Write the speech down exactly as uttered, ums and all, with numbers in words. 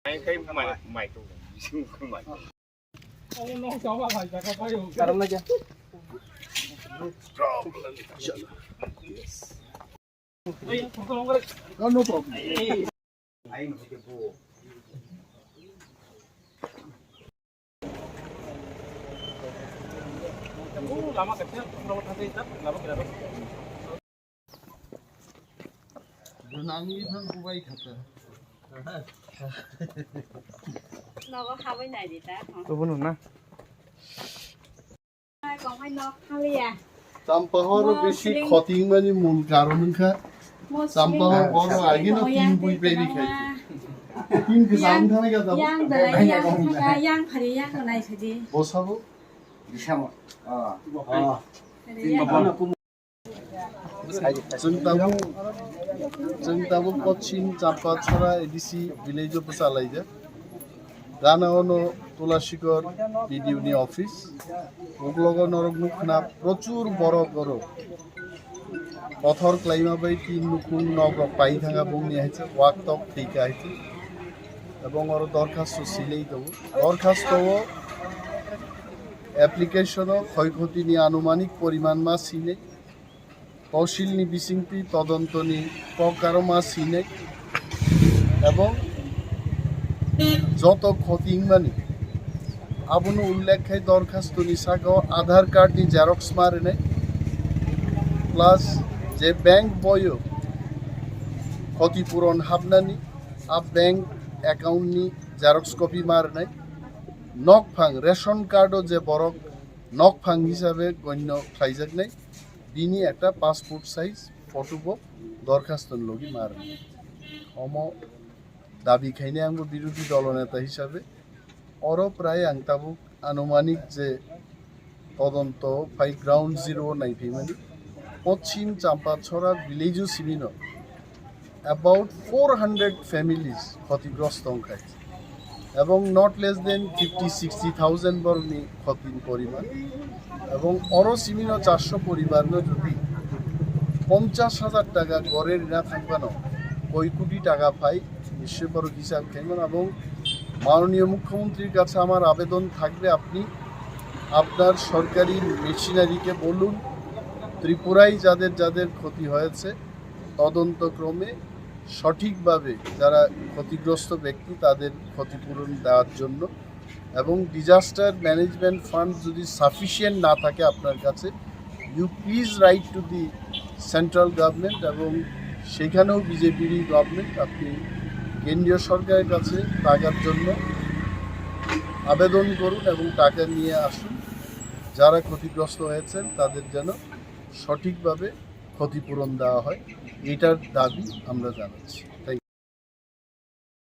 Mai kai mai, mai to. Mai. No, no problem. Lama kecil, lama kecil, lama kecil. Nangni phang kubai khata. Nogo habai nai di ta. Tubunu na. Ai, kong hai nok thaliya. Champahor bisi khoting mani mul karon wngkha. Champahor bono agino tin bui beri khai. Tin ke jam thani ka jabo. Yang dalai yang thaka yang phari yang nai saji. Bosabo. Bisamo. Ah. Chwng tabuk, chwng tabuk Poschim Champachhora A D C village-o bwchalaijak. Gana ono Tulashikor B D O ni office. Uklogo norok nukna prochur borok oro. Pothor klaima bai tin nukhung nok rok pai thanga bongni haise wak tok thika haise. Ebong oro dorkhasto silei tongo. Dorkhasto o application o khoikhoti ni anumanik poriman ma sinai. Tosil ni bisingtwi todonto ni kok aro ma sinai. Ebong joto khoti wngmani abono ullekh khai dorkhasto ni saka o Aadhaar card ni xerox ma rwnai. Plus je bank boyo khoti puron hapnani a bank account ni xerox copy ma rwnai. Nokphang ration card o je borok nokphang hisabe gonyo khlaijaknai, bini ekta passport size photo bo dorkhasto ni logi ma rwnai. Omo dabi khainai angbo birodhi dolo neta hisabe. Oro prai ang tabuk anumanik je todonto phai ground zero o naiphaimani. Poschim Champachhora village o simino about four hundred families khotigrosto wngkha, ebong not less than fifty sixty thousand borokni khotin poriman, ebong oro simino charso poribarno jodi ponchash hajar taka gore rina thangphano koi koti taka phai, nishchoi borok hisab khaimano. Ebong মাননীয় মুখ্যমন্ত্রীর কাছে আমার আবেদন থাকবে, আপনি আপনার সরকারি মেশিনারিকে বলুন, ত্রিপুরায় যাদের যাদের ক্ষতি হয়েছে তদন্তক্রমে সঠিকভাবে যারা ক্ষতিগ্রস্ত ব্যক্তি তাদের ক্ষতিপূরণ দেওয়ার জন্য। এবং ডিজাস্টার ম্যানেজমেন্ট ফান্ড যদি সাফিসিয়েন্ট না থাকে আপনার কাছে, you please write to the central government, এবং সেখানেও বিজেপিরই গভর্নমেন্ট, আপনি কেন্দ্রীয় সরকারের কাছে টাকার জন্য আবেদন করুন এবং টাকা নিয়ে আসুন। যারা ক্ষতিগ্রস্ত হয়েছেন তাদের যেন সঠিকভাবে ক্ষতিপূরণ দেওয়া হয়, এটার দাবি আমরা জানাচ্ছি।